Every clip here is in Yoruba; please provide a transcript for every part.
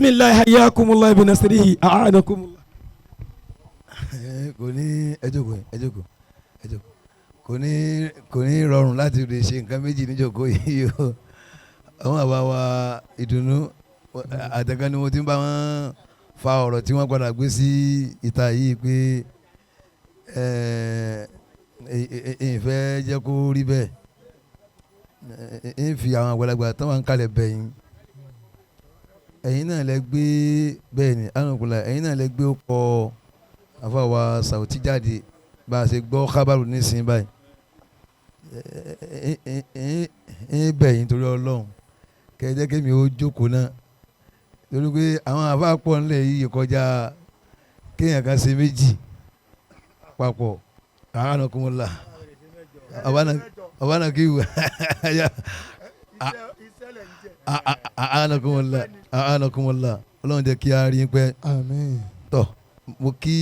Bisimilahi hayyakumullah bi nasrihi a'anakumullah. Kò ní ẹ jókòó, ẹ jókòó, ẹ jókòó. Kò ní rọrùn láti lè ṣe nǹkan méjì níjókòó yìí o. Àwọn àbá wa ìdùnnú àtẹ̀kan ni mo ti ń bá wọn fa ọ̀rọ̀ tí wọ́n padà gbé sí ìta yìí pé ìfẹ́ jẹ́ kó rí bẹ́ẹ̀, ń fi àwọn àgbàlagbà tán wà ń kalẹ̀ bẹ̀yìn. Ẹ̀yin náà lẹ gbé bẹ́ẹ̀ ni ànàkùnlá, ẹ̀yin náà lẹ gbé ó kọ àfàwà Sàwùtí jáde bá a ṣe gbọ́ kábàrù nísìnyí báyìí. Ń bẹ̀yìn torí Ọlọ́run kẹ́ ẹ jẹ́ kémi ó jókòó náà, torí pé àwọn àfa pọ̀ ńlẹ̀ yìí kọjá kéèyàn kan ṣe méjì papọ̀. Ànàkùnlá ọba náà kí wù. Ànàkùnlá, ànàkùnlá, Ọlọ́run jẹ́ kí a rí i pẹ́. Àmín. Tọ́ mo kí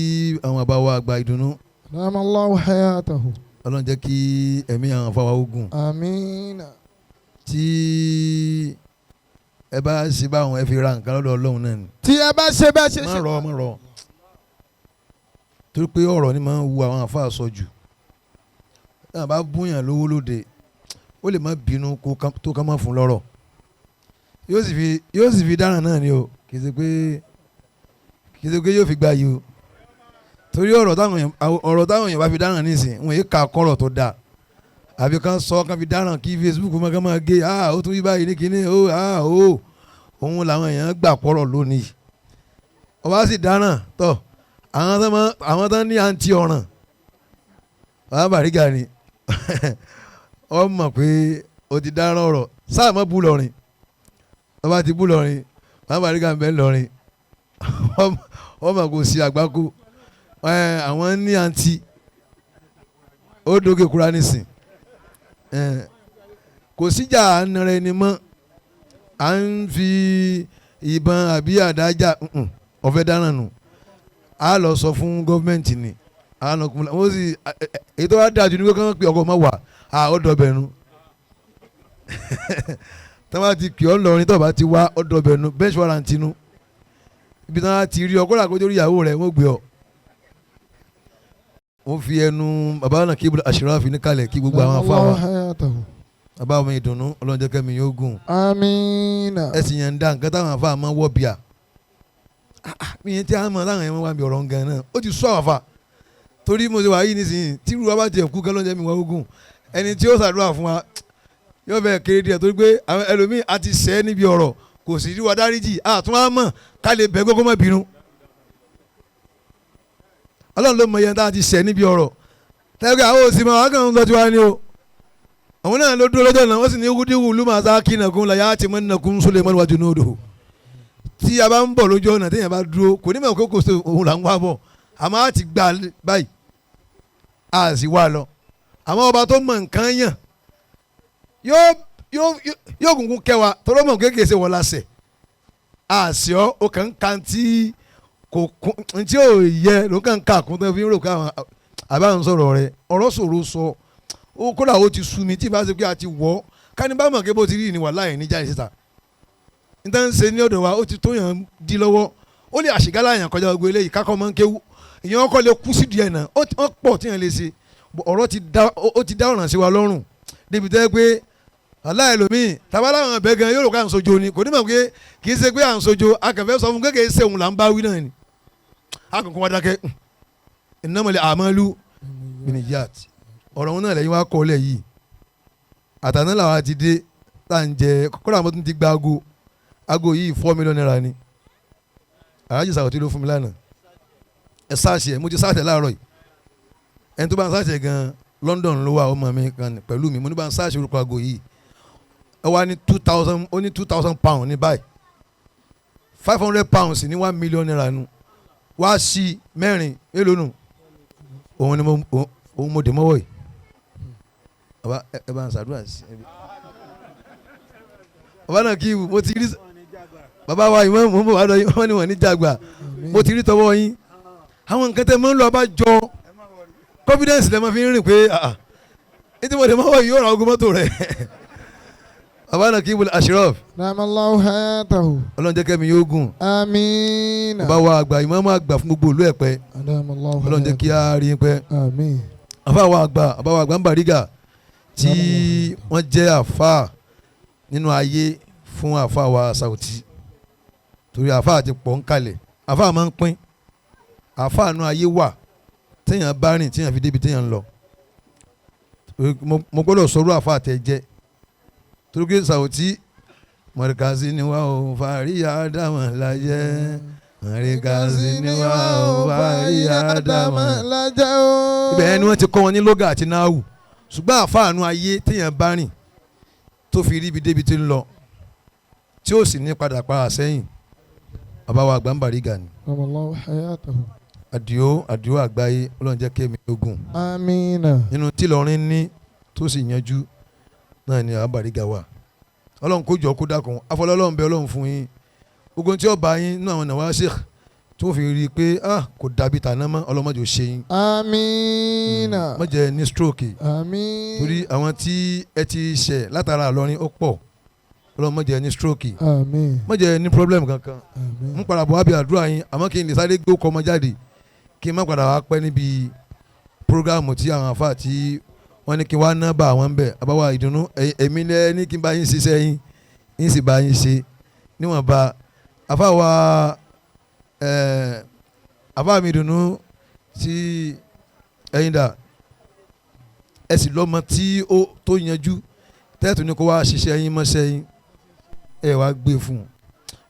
àwọn àbá wa àgbà ìdùnnú. Dama Allahu hayatahu. Ọlọ́run jẹ́ kí ẹ̀mí àwọn afáwa ogun. Àmín. Tí ẹ bá ṣe báwọn, ẹ fi ra nǹkan lọ́dọ̀ Ọlọ́run náà ni. Tí ẹ bá ṣe bẹ́ẹ̀ ṣe má ṣe. rọ, má rọ, torí pé ọ̀rọ̀ ni máa ń wu àwọn àfáà sọ jù. Náà bá búyàn lówó lóde, ó lè má bínú tó ká má fún lọ́rọ̀, yóò sì fi dáràn náà ni o. Kì í ṣe pé yóò fi gba yìí o, torí ọ̀rọ̀ táwọn èèyàn bá fi dáràn nísìn, wọn yìí kà kọ́rọ̀ tó dáa àbí kan sọ kan fi dáràn kí Facebook máa kàn máa gé, ah, ó tún yí báyìí ní kinní ó, ah, ó òun làwọn èèyàn gbà kọ́rọ̀ lónìí. Ọba sì dáràn tọ àwọn tó ní àǹtí ọ̀ràn bàbá Bàrígà ni ọ mọ̀ pé o ti dáràn ọ̀rọ̀ sáà mọ́ bú lọ́rin. Ọba ti bú lọ́rin, bàbá Bàrígà ń bẹ lọ́rin, ọmọ kò sí àgbákò. Àwọn ní àǹtí ó dókè kúra nísìn. Kò síjà à ń nara ẹni mọ́, à ń fi ìbọn àbí àdájà ọ̀fẹ́ dáràn nù. A lọ sọ fún gọ́ọ̀mẹ̀ntì ni a lọ kún wọ́n sì. Èyí tó wá dájú ní pé kán pè ọkọ̀ mọ́ wà á, ó dọ̀bẹ̀ nu. Tí wọ́n bá ti pè ọ́ lọ́rin, tó bá ti wá, ó dọ̀bẹ̀ nu, bench warrant nu. Ibi tí wọ́n ti rí ọ kódà kó tó rí ìyàwó rẹ̀, wọ́n gbé ọ. Wọ́n fi ẹnu bàbá náà kí Ashraf níkàlẹ̀ kí gbogbo àwọn afáwa. Allahu hayatahu. Bàbá mi ìdùnnú, Ọlọ́run jẹ́ kẹ́mi yóò gùn. Àmín. Ẹ sì yẹn ń dá nǹkan táwọn afá máa wọ̀ bíà mi yẹn tí a mọ̀ táwọn yẹn wá bí ọ̀rọ̀ gan náà, ó ti sọ àwọn afá. Torí mo ṣe wà yìí nísìnyí, tí irú wa bá tiẹ̀ kú gan, lọ́jọ́ mi wá ogun, ẹni tí ó ṣàdúrà fún wa yóò bẹ̀ kéré díẹ̀, torí pé àwọn ẹlòmíì a ti sẹ́ níbi ọ̀rọ̀, kò sì rí wa dáríjì, àtún wa mọ̀ ká lè bẹ́ gógó má bínú. Ọlọ́run ló mọ iye tá a ti sẹ́ níbi ọ̀rọ̀ tẹ́lẹ̀. Àwọn òsì mọ̀ àwọn kan ń lọ tiwa ni o. Àwọn náà ló dúró lọ́jọ́ náà, wọ́n sì ní wúdíwù lùmọ̀ọ́sá kínàkún la yá ti mọ́ nàkún Suleiman wájú ní odò. Tí a bá ń bọ̀ lójú ọ̀nà, téèyàn bá dúró, kò ní mọ̀ kó kò sí òun là ń wá bọ̀, àmọ́ a ti gbà báyìí, a sì wá lọ. Àmọ́ ọba tó mọ nǹkan yàn yóò kúnkún kẹwa, tọ́lọ́ mọ̀ kéèké ṣe wọ́n lásẹ̀ a sì ọ́ o kàn ń kan tí kò kún tí ò yẹ ló kàn ń kà kún tó fi ń rò káwọn àbá ń sọ̀rọ̀ rẹ̀. Ọ̀rọ̀ sọ̀rọ̀ sọ ó, kódà ó ti sú mi. Tí ìbá ṣe pé a ti wọ̀ ọ́ kání bá mọ̀ pé bó ti rí ni wà láì ní jáde síta níta ń ṣe ní ọ̀dọ̀ wa, ó ti tó yàn dí lọ́wọ́, ó lè àṣìgálà yàn kọjá gbogbo eléyìí kákọ́ máa ń kéwú. Ìyẹn ọkọ lè kú sí díẹ̀ náà, ó pọ̀ tí yàn lè ṣe. Ọ̀rọ̀ ti dá, ó ti dá ọ̀ràn sí wa lọ́rùn débi tẹ́ pé aláìlómìn tàbá láwọn ọ̀bẹ gan yóò rò pé à ń sojo ni. Kò ní mọ̀ pé kì í ṣe pé à ń sojo, akànfẹ́ sọ fún kékeré ṣe òun là ń bá wí náà ni. Akànkàn wa dákẹ́, innamal a'malu binniyat. Ọ̀rọ̀ wọn náà lẹ́yìn wá kọ́ lẹ̀ yìí. Àtàná làwọn ti dé tá à ń jẹ. Kódà mo tún ti gba aago. Aago yìí, 4 million naira ni. Alhaji Sàwọ́tí ló fún mi lánàá. Ẹ sáàṣì ẹ, mo ti sáàṣì ẹ láàárọ̀ yìí. Ẹni tó bá ń sáàṣì ẹ gan, London ló wà. Ọmọ mi kan pẹ̀lú mi, mo ní bá ń sáàṣì orúkọ aago yìí. Ẹ wá ní 2,000, ó ní £2,000 ní báyìí. £500 ní ₦1 million nu, wá sí mẹ́rin, èló nù? Òun ni mo, òun mo dè mọ́wọ́ yìí. Bàbá, ẹ bá ń ṣàdúrà sí i. Bàbá náà kí mo ti rí bàbá wa ìmọ̀ mọ̀ mọ̀ wá lọ, wọ́n ní wọ́n ní jàgbà. Mo ti rí tọwọ́ yín, àwọn nǹkan tẹ́ mọ́ ń lọ abájọ confidence lẹ́ máa fi ń rìn pé ah, ní tí mo dè mọ́wọ́ yìí yóò ra ogun mọ́tò rẹ̀. Bàbá Nakibul Ashraf. Namallahu hayatahu. Ọlọ́run jẹ́ kẹ́mi yóò gùn. Àmín. Bàbá wa àgbà ìmáàmù àgbà fún gbogbo ìlú Ẹ̀pẹ́. Namallahu hayatahu. Ọlọ́run jẹ́ kí á rí i pẹ́. Àmín. Àfa wa àgbà bàbá wa àgbà ń Bàrígà tí wọ́n jẹ́ àfa nínú ayé fún àfa wa Saoty torí àfa àti pọ̀ ń kalẹ̀ àfa máa ń pín àfa nínú ayé wà téèyàn bá rìn téèyàn fi débi téèyàn ń lọ mo gbọ́dọ̀ sọ̀rọ̀ àfa àtẹ jẹ́ torí pé Saoty mọ̀rìkàsí ni wà ó fàríyà dámọ̀ láyé mọ̀rìkàsí ni wà ó fàríyà dámọ̀ lájẹ́ o. ibẹ̀ yẹn ni wọ́n ti kọ́ wọn ní lóga àti náàwù ṣùgbọ́n àfààní ayé téèyàn bá rìn tó fi ríbi débi tí ń lọ tí ó sì ní padà para sẹ́yìn bàbá wa àgbà ń Bàrígà ni Namallahu hayatahu. àdìo àdìo àgbáyé Ọlọ́run jẹ́ kémi ogun Àmín. nínú tí Ìlọrin ní tó sì yanjú náà ni àwọn Bàrígà wà Ọlọ́run kó jọ kó dákun afọlọ́lọ́run bẹ Ọlọ́run fún yín gbogbo tí ó bá yín nínú àwọn nàwa sheikh tó fi rí i pé ah kò dàbí tàná mọ́ Ọlọ́run má jẹ́ ó ṣe yín Àmín. má jẹ́ ní stroke Àmín. torí àwọn tí ẹ ti ṣẹ̀ látara Ìlọrin ó pọ̀ Ọlọ́run má jẹ́ ní stroke Àmín. má jẹ́ ní problem kankan Àmín. ń padà bọ̀ wá bí àdúrà yín àmọ́ kí n lè sáré gbé ọkọ̀ ọmọ jáde kí n má padà wá pẹ́ níbi programu tí àwọn afa tí wọ́n ní kí n wá ná bá àwọn bẹ̀ àbáwá ìdùnnú èmi lẹ́ ní kí n bá yín ṣiṣẹ́ yín yín sì bá yín ṣe níwọ̀nba afa wa afa mi ìdùnnú tí ẹ̀yin dà ẹ sì lọ́mọ tí ó tó yanjú tẹ́ẹ̀tù ní kó wá ṣiṣẹ́ yín mọ́ṣẹ́ yín ẹ wá gbé fún un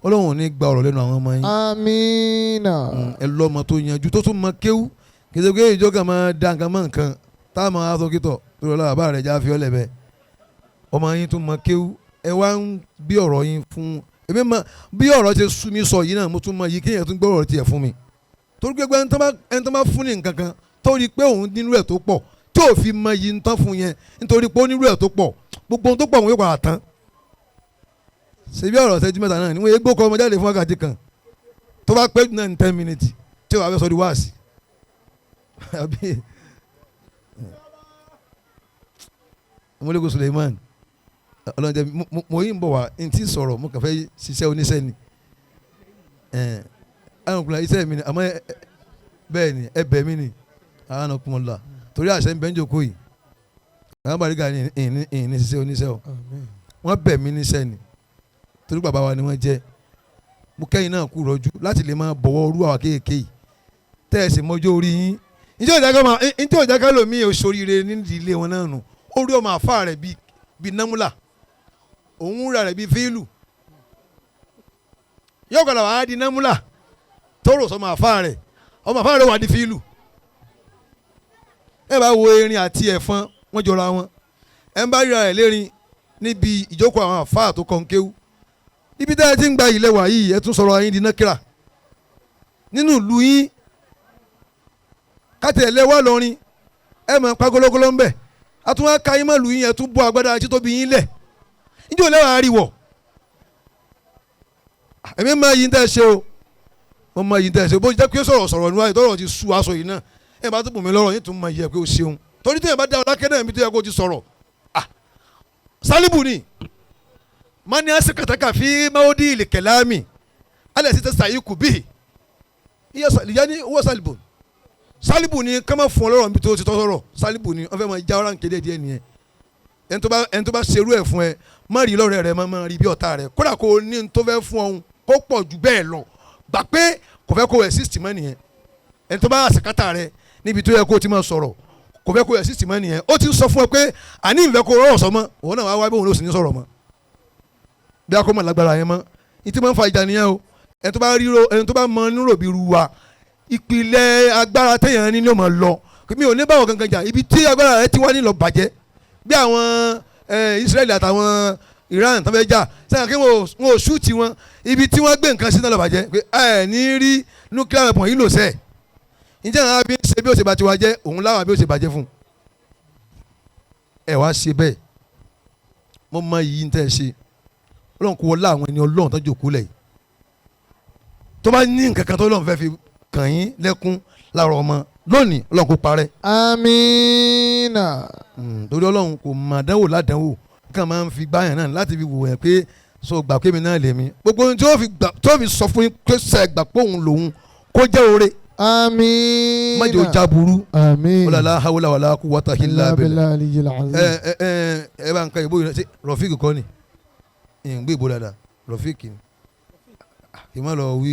Ọlọ́run ò ní gba ọ̀rọ̀ lẹ́nu àwọn ọmọ yín Àmín. ẹ lọ́mọ tó yanjú tó tún mọ kéwú kìí pé ìjọ kan máa da nǹkan mọ́ nǹkan tá a máa sọ kítọ̀ tó lọ́la bàbá rẹ̀ já fi ọ́ lẹ̀bẹ̀ ọmọ yín tún mọ kéwú ẹ wá ń bí ọ̀rọ̀ yín fún èmi mọ bí ọ̀rọ̀ ṣe sú mi sọ yìí náà mo tún mọ yìí kéèyàn tún gbọ́ ọ̀rọ̀ tiẹ̀ fún mi torí pé ẹni tó bá fún ní nǹkan kan tó rí i pé òun nínú ẹ̀ tó pọ̀ tí ò fi mọ yìí ń tán fún yẹn nítorí pé ó nínú ẹ̀ tó pọ̀ gbogbo ohun tó pọ̀ òun yóò padà tán ṣebí ọ̀rọ̀ ṣẹ́jú mẹ́ta náà ni wọ́n yé gbókọ̀ ọmọ jáde fún wákàtí kan tó bá pẹ́ jù náà ní 10 minutes tí wàá fẹ́ sọ di wáàsí àbí ọmọlẹ́kùn Suleiman ọlọ́njẹ mo yín bọ̀ wá n tí sọ̀rọ̀ mo kàn fẹ́ ṣiṣẹ́ oníṣẹ́ ni àwọn iṣẹ́ mi ni àmọ́ bẹ́ẹ̀ ni ẹ bẹ̀ mí ni àwọn ọkùnrin torí àṣẹ ń bẹ́ ń jòkó yìí àwọn Bàrígà ni ìní ṣiṣẹ́ oníṣẹ́ o wọ́n bẹ̀ mí níṣẹ́ ni torí bàbá wa ni wọ́n jẹ́ mo kẹ́yìn náà kú rọ́jú láti lè máa bọ̀wọ̀ orú àwa kéèké yìí tẹ́ ẹ sì mọjọ́ orí yín njẹ́ òjá ká lómi òṣòríire nídìí ilé wọn náà nù ó rí ọmọ àfa rẹ̀ bíi námúlà òun rà rẹ̀ bíi fílù yóò padà wàá di námúlà tóró sọmọ àfa rẹ̀ ọmọ àfa rẹ̀ wà di fílù ẹ bá wo erin àti ẹ̀fọn wọ́n jọra wọn ẹ ń bá ríra rẹ̀ lérin níbi ìjókòó àwọn àfa tó kàn kéwú ibi tá ẹ ti ń gba ilẹ̀ wà yìí ẹ tún sọ̀rọ̀ ayín di nákìrà nínú ìlú yín káti ẹ̀ lẹ́wọ́ lọ́rin ẹ mọ̀ pa gólógóló ń bẹ̀ a tún wá ka yín mọ̀ lù yín ẹ tún bọ́ agbádá títóbi yín lẹ̀ níjẹ́ òlẹ́wà ariwọ̀ èmi mọ yín tẹ́ ẹ ṣe o mo mọ yín tẹ́ ẹ ṣe o bó jẹ́ pé sọ̀rọ̀ sọ̀rọ̀ níwájú tọ́rọ̀ ti sú aṣọ yìí náà ẹ bá tó bùn mí lọ́rọ̀ yín tún mọ iye pé o ṣeun torí tí ẹ bá dá ọ lákẹ́ náà mi tó yẹ kó o ti sọ̀rọ̀ ah sálíbù ni mani asikataka fi maudi ilikẹlami alẹ si tẹ sayi kubi yanni wọ sálíbù sálíbù ni kama fún ọlọ́rọ̀ níbi tó ti tọ́ sọ̀rọ̀ sálíbù ni wọ́n fẹ́ máa já ọ̀rá nkéde díẹ̀ nìyẹn ẹni tó bá ṣerú ẹ̀ fún ẹ má rí lọ́rẹ́ rẹ má rí bí ọ̀tá rẹ kódà kó o ní tó fẹ́ fún ọ̀hún kó pọ̀ jù bẹ́ẹ̀ lọ gbà pé kò fẹ́ kó o exist mọ́ nìyẹn ẹni tó bá àṣekátà rẹ níbi tó yẹ kó o ti máa sọ̀rọ̀ kò fẹ́ kó o exist mọ́ nìyẹn ó ti sọ fún ẹ pé àní ìfẹ́ kó o rọrọ̀ sọ mọ́ òun náà wá wá bí òun ló sì ní sọ̀rọ̀ mọ́ bí a kò mọ̀ lágbára yẹn mọ́ ìtí máa ń fa ìjà nìyẹn o ẹni tó bá ríro ẹni tó bá mọ nírò bí ru wa ìpìlẹ̀ agbára téèyàn ní ló máa lọ mi ò ní báwọn kankan jà ibi tí agbára rẹ ti wá nílò bàjẹ́ bí àwọn Israẹli àtàwọn Iran tó fẹ́ jà sẹ́yìn kí wọ́n ò ṣúùtì wọn ibi tí wọ́n gbé nǹkan sí náà lọ bàjẹ́ pé ẹ ní rí nuclear weapon yìí lò sẹ́ẹ̀ ǹjẹ́ àwọn abí ń ṣe bí ó ṣe bá tiwa jẹ́ òun láwọn àbí ó ṣe bàjẹ́ fún un ẹ wá ṣe bẹ́ẹ̀ mo mọ iyì ń tẹ́ ẹ ṣe Ọlọ́run kò wọlé àwọn ẹni Ọlọ́run tó jókòó lẹ̀ yìí tó bá ní nǹkan kan tó Ọlọ́run fẹ́ fi kàn yín lẹ́kún láàárọ̀ ọmọ lónìí Ọlọ́run kò parẹ́. Amina. Torí Ọlọ́run kò mà dánwò ládánwò Kàn máa ń fi gbáyàn náà láti fi wò ẹ̀ pé so gbà pé mi náà lèmi gbogbo ohun tí ó fi gbà tí ó fi sọ fún yín pé sẹ gbà pé òun lòun kó jẹ́ oore. Àmín. Má jẹ́ ó já burú. Àmín. Wala hawla wala quwwata illa billah. Aliyyil azim. Ẹ ẹ ẹ bá ń ka ìbò yìí ṣe Rọ̀fíìkì kọ́ ni ìgbé ìbò dáadáa Rọ̀fíìkì ni kì í má lọ wí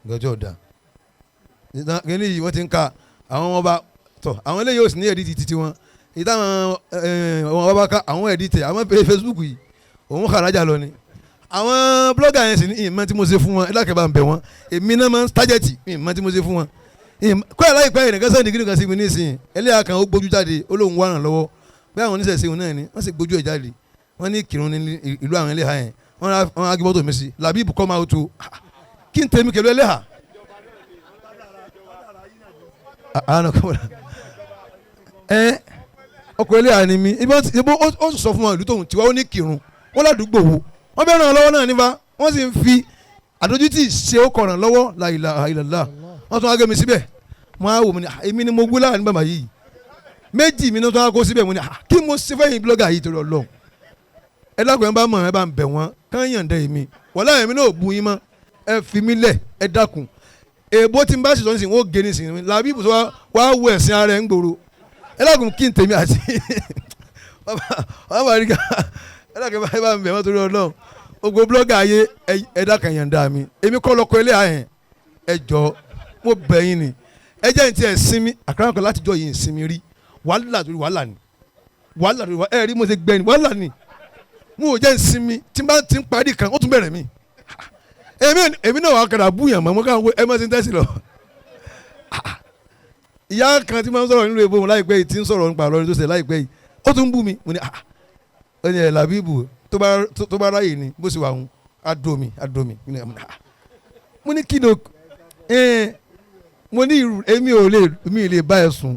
gàjọ́ ọ̀dà kíní yìí wọ́n ti ń ka àwọn ọba tọ̀ àwọn eléyìí ò sì ní ẹ̀dí títí wọn ìtàwọn ọmọ ọba ká àwọn ẹ̀dí tẹ̀ àwọn Facebook yìí òun kàrájà lọ ni àwọn blogger yẹn sì ní ìmọ̀ tí mo ṣe fún wọn ẹ̀dákẹ́ bá ń bẹ̀ wọ́n èmi náà máa ń tájẹ̀tì ìmọ̀ tí mo ṣe fún wọn kọ́ ẹ̀ láìpẹ́ yìí nìkan sẹ́ni kíni kan sí mi nísìnyí ẹlẹ́yà kan ó gbójú jáde ó lóun wà ràn lọ́wọ́ bí àwọn oníṣẹ̀ṣe òun náà ni wọ́n sì gbójú ẹ̀ jáde wọ́n ní kírun ní ìlú àwọn ẹlẹ́hà yẹn wọ́n á gbé mọ́tò mi sí Làbíbù kọ́ máa tó kí n tẹ̀mí kẹlú ẹlẹ́hà. Ọkọ̀ ẹlẹ́hà ni mi ó sọ fún wọn ìlú tóun tiwa ó ní kírun wọ́n ládùúgbò wo wọ́n bẹ́ẹ̀ ràn lọ́wọ́ náà nípa wọ́n sì ń fi àdójútì ṣe ó kọ̀ràn lọ́wọ́ la ilaha illallah wọ́n tún wá gé mi síbẹ̀ wọ́n á wò mí ní èmi ni mo gbé láàrin bàbá yìí méjì mi ní tún wá kó síbẹ̀ mo ní kí mo ṣe fẹ́yìn blọ́gà yìí torí Ọlọ́run ẹ dákun ẹ bá mọ̀ ẹ bá ń bẹ̀ wọ́n kán yànda èmi wọ́lá èmi náà bu yín mọ́ ẹ fi mí lẹ̀ ẹ dákun èèbó tí n bá sì sọ nísìnyí wọ́n gé nísìnyí Làbíbù sọ wá wọ ẹ̀sìn ara ẹ̀ ń gbòòrò ẹ dákun kí n tèmi àti bàbá rí ká ẹ dákun ẹ bá ń bẹ̀ wọ́n torí Ọlọ́run gbogbo blọ́gà ayé ẹ dákun yànda mi èmi kọ́ lọ́kọ ilé àyẹn ẹ jọ mo bẹ̀ yín ni ẹ jẹ́ ní ti ẹ̀ sinmi àkàrà kan látijọ́ yìí ń sinmi rí wàhálà torí wàhálà ni wàhálà torí wàhálà ẹ rí mo ṣe gbẹ ni wàhálà ni mo ò jẹ́ ń sinmi tí n bá ti ń parí kan ó tún bẹ̀rẹ̀ mi èmi náà wà kàrà búyàn mọ́ mo kàn wọ ẹ má ṣe ń tẹ́sí lọ. Ìyá kan tí mo ń sọ̀rọ̀ nínú èbó wọn láìpẹ́ yìí tí ń sọ̀rọ̀ nípa àlọ́rin tó ṣe láìpẹ́ yìí ó tún ń bú mi mo ní ó ní ẹ̀ Làbíbù tó bá ráyè ni bó ṣe wà ń adó mi mo ní kí ni mo ní èmi ò lè mi lè bá ẹ sùn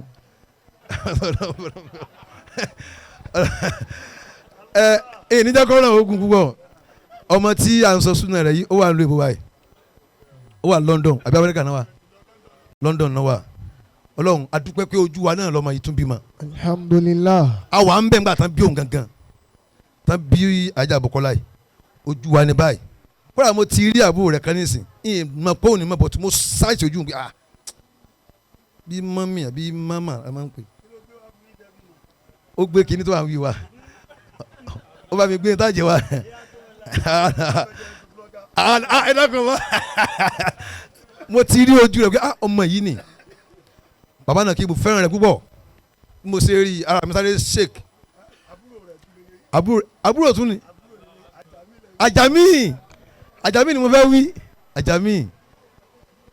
ẹ ẹ níjà kọ́ náà ogun púpọ̀ ọmọ tí à ń sọ súnà rẹ̀ yìí ó wà ń lo ìbò báyìí ó wà London àbí Amẹ́ríkà náà wà London náà wà Ọlọ́run adúpẹ́ pé ojú wa náà lọ́mọ yìí tún bímọ. Alhamdulillah. Àwa ń bẹ̀ ńgbà tán bí òun gangan tán bí ajá Bùkọ́lá yìí ojú wa ní báyìí kódà mo ti rí àbúrò rẹ̀ kan nísìn ìmọ̀ pé òun ní mọ̀ bọ̀ tí mo ṣáìsì ojú mi ah bí mọ́mì àbí mọ́mà ẹ máa ń pè ó gbé kinní tó wà ń wí wa ó bá mi gbé tájẹ wa ẹ dákun mọ́ mo ti rí ojú rẹ̀ pé ọmọ yìí ni bàbá náà kí mo fẹ́ràn rẹ̀ púpọ̀ mo ṣe rí ara mi sáré shake àbúrò tún ni àjàmí ni mo fẹ́ wí àjàmí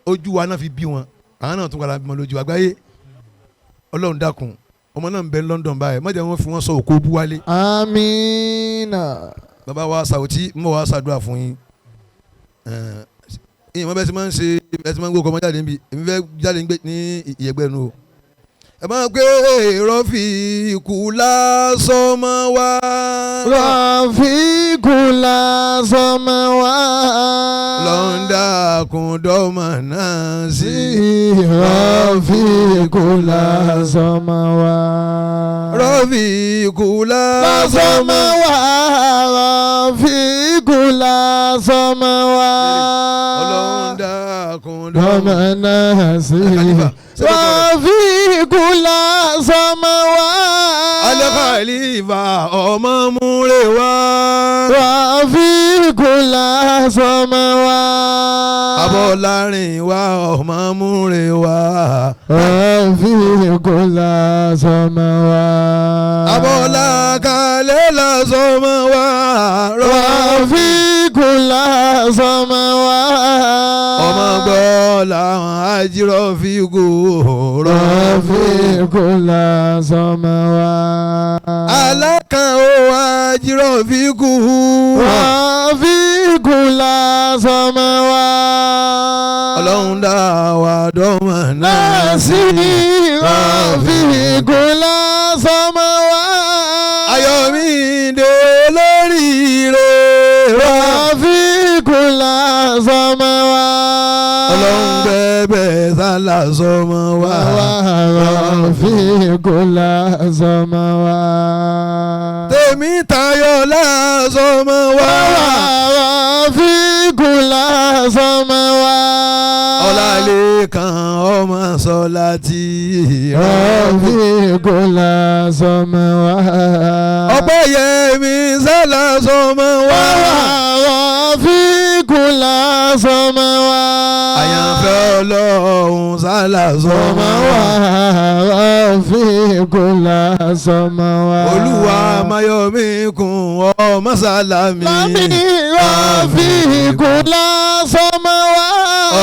ojú wa náà fi bí wọn àwọn náà tún padà bímọ lójú àgbáyé Ọlọ́run dákun ọmọ náà ń bẹ London báyìí má jẹ́ wọ́n fi wọ́n sọ òkú bú wálé. Amina. Bàbá wa Sàwùtí mo wá ṣàdúrà fún yín ìyẹn wọn bẹ ti máa ń ṣe ẹ ti máa ń gbó ọmọ jáde níbi èmi fẹ́ jáde ní ìyẹ̀gbẹ́ nu o. Ẹ máa gbé Rọ́fíìkù lásọmọ wá. Rọ́fíìkù lásọmọ wá. Lọ́ńdà kùndọ́mọ̀ náà sí. Rọ́fíìkù lásọmọ wá. Rọ́fíìkù lásọmọ wá. Rọ́fíìkù lásọmọ wá. Lọ́ńdà kùndọ́mọ̀ náà sí. Rọ́fíìkù lásọmọ wá. Al-Khalifa ọmọ múre wá. Rọ́fíìkù lásọmọ wá. Abọ́lárin wá ọmọ múre wá. Rọ́fíìkù lásọmọ wá. Abọ́lákalẹ̀ lásọmọ wá. Rọ́fíìkù lásọmọ wá. Ọmọ gbọ́ làwọn ajírọ́fíìkù. Rọ́fíìkù lásọmọ wá. Alákan ó ajírọ́fíìkù. Rọ́fíìkù lásọmọ wá. Ọlọ́run dá wa dọ́mọ náà sí. Rọ́fíìkù lásọmọ wá. Ayọ̀mídé lórí rẹ̀. Rọ́fíìkù lásọmọ wá. Ọlọ́run bẹ́ẹ̀ sálà sọmọ wa. Rafiqu la samawa. Tèmi tayọ̀ lásọmọ wa. Rafiqu la samawa. Ọlálékan ọmọ sọlá tí. Rafiqu la samawa. Ọpẹ́yẹmí sálà sọmọ wa. Rafiqu la samawa. Àyànfẹ́ Ọlọ́run sálà sọmọ wa. Rafiqu la samawa. Olúwa Máyọ̀mí kún ọmọ sálámì. Lámì Rafiqu la samawa.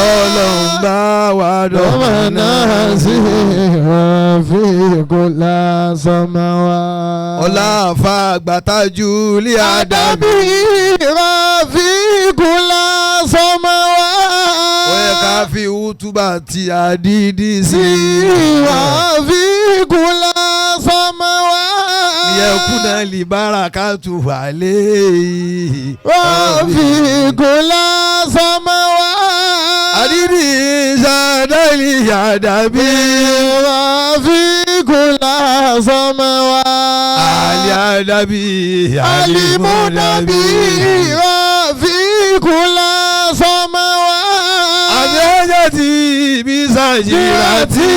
Ọlọ́run bá wa Lọ́mọ dọ̀mọ̀ náà sí Rafiqu la samawa. Ọlá àfa àgbàtájú ilé àdàbí. Àdàbí Rafiqu la samawa. Ó yẹ ká fi útúbà ti àdídí sí. Rafiqu la samawa. Yẹkúnà libára ká tù wà lé. Rafiqu la samawa. Àdídì sàdáìlì àdàbí. Rafiqu la samawa. Àlì àdàbí. Alimudabi Rafiqu la samawa. Àbí ọjọ́ tí ibi sàjìrà tí.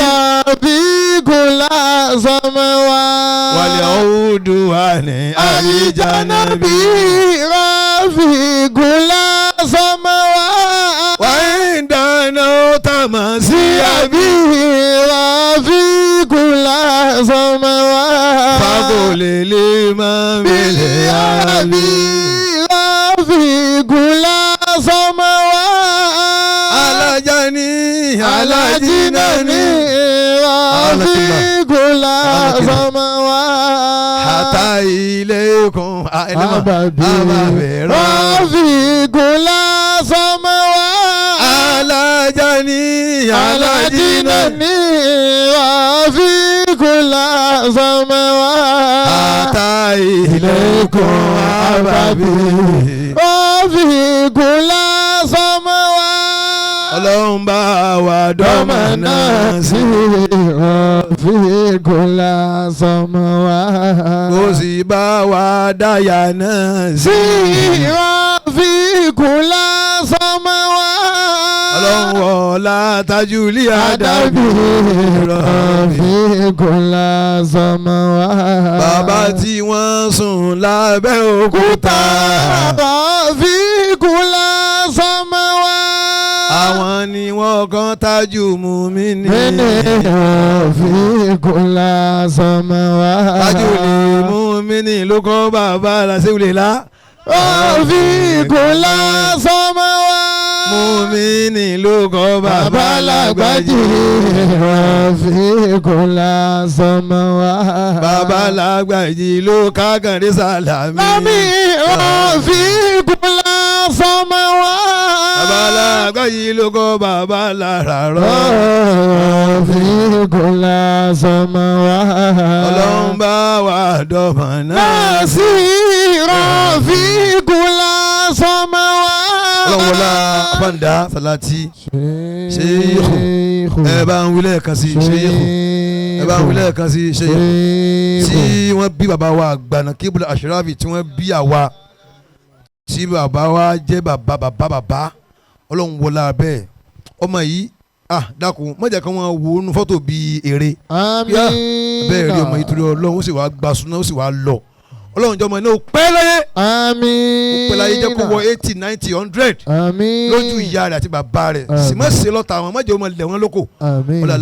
Rafiqu la samawa. Wàlẹ̀ ọ̀húndù wà ní àlìjánábì. Alijanabi Rafiqu la samawa. Wàá ń dáná ó tàmà sí àbí. Rafiqu la samawa. Fagolè lè máa mélé àbí. Rafiqu la samawa. Alájà ní alájínà ní. Rafiqu la samawa. Àtà ilé ikùn àìlèmọ̀ Ababi àbàbẹ̀rọ̀. Rafiqu la samawa. Alájà ní alájínà ní. Alájínà Rafiqu la samawa. Àtà ilé ikùn àbàbí. Rafiqu la samawa. Ọlọ́run bá wa dọ́mọ náà sí. Rafiqu la samawa. Kó sì bá wa dáyà náà sí. Rafiqu la samawa. Ọlọ́run wọlá tajúlí àdàbí. Rafiqu la samawa. Bàbá tí wọ́n sùn lábẹ́ òkúta. Rafiqu la samawa. Àwọn ni wọ́n kàn tájú mú mi ní. Mene Rafiqu la samawa. Tájú lè mú mi ní ló kọ́ bàbá làṣẹ́wìlè lá. Rafiqu la samawa. Mú mi ní ló kọ́ bàbá Bàbá làgbàjì. làgbàjì Rafiqu la samawa. Bàbá làgbàjì ló kágàndé sàlámì. Lámì Rafiqu la samawa. Bàbá làgbàjì ló kọ́ bàbá làràrọ̀. Rafiqu la samawa. Ọlọ́run bá wa dọ̀mọ̀ náà. Nasi Rafiqu la samawa. Ọlọ́run wọlá Afáǹdá Sàlátì. Sheikhu. Ẹ bá ń wílẹ̀ kan sí Sheikhu. Ẹ bá ń wílẹ̀ kan sí Sheikhu. Tí wọ́n bí bàbá wa àgbàna Kíbùlà Àṣíráfì tí wọ́n bí àwa tí bàbá wa jẹ́ bàbá bàbá bàbá Ọlọ́run wọlá bẹ́ẹ̀ ọmọ yìí ah dákun má jẹ́ kí wọ́n wo inú fọ́tò bíi eré Àmín. bẹ́ẹ̀ rí ọmọ yìí torí Ọlọ́run ó sì wá gba súná ó sì wá lọ Ọlọ́run jẹ́ ọmọ yìí náà ó pẹ́ láyé Àmín. ó pẹ́ láyé jẹ́ kó wọ 80 90 100 Àmín. lójú ìyá rẹ̀ àti bàbá rẹ̀ sì má ṣe lọ́ta àwọn má jẹ́ ọmọ lẹ̀ wọ́n lóko Àmín. ọlá.